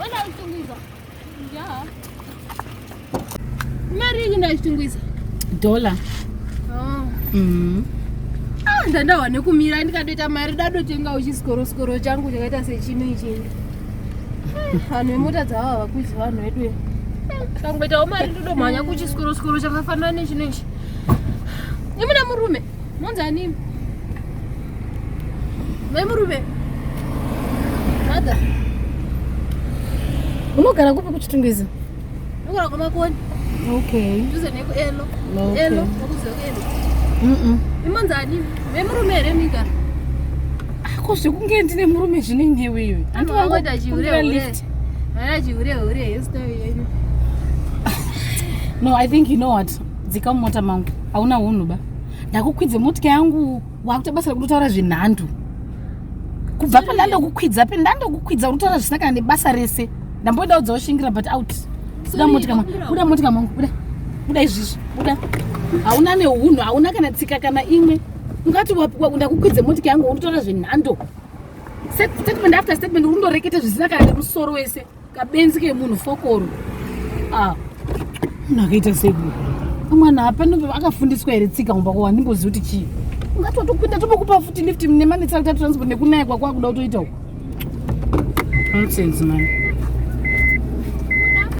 Wena uchitungwiza. Yeah. Mari iyi ndachitungwiza. Dollar. Oh. Ah, ndandawa nekumira ndikatoita mari dadotenga uchisikorosoro changu chakaita sechino ichi. Vanhu vemota dzava vakwidzi vanhu vedu. Kangoitawo mari ndodomhanya kuchisikorosoro chakafanana nechino ichi. Imuna murume, monzi ani? Mai murume. Mother. Unogara kupi kuChitungwiza? Ndogara kwaMakoni. Okay. Dhuze nekuelo. Okay. Elo, okuziva kuelo. Imonzi ani? Vemurume here mika? Ko zvekunge ndine murume zvinenge iwe. Vangoita chihure Kumbira hure. lift. Vana chihure hure hairstyle yenyu. No, I think you know what? Dzika mumota mangu. Hauna hunhu ba. Ndakukwidze motika yangu wakuita basa rekutotaura zvenhando. Kubva pandandokukwidza pendandokukwidza unotaura zvisina kana nebasa rese. Ndamboda udza ushingira but out. Buda Sorry, motika mangu. ndakumbira. Buda motika mangu. Buda. Buda izvizvi. Buda. Hauna nehunhu, hauna kana tsika kana imwe. Ungati ndakukwidze motika yangu unotaura zvenhando. Statement after statement unondoreketa zvisina kana nemusoro wese. Kabenzi kemunhu fokoro. Ah. Munhu akaita sei mwana hapano akafundiswa here tsika kumba kwavo handimbozivi kuti chii. Ungati watokwinda tobokupa futi lift nemanetsa kuita transport nekunaya kwakwakuda kutoita uko. Nonsense man.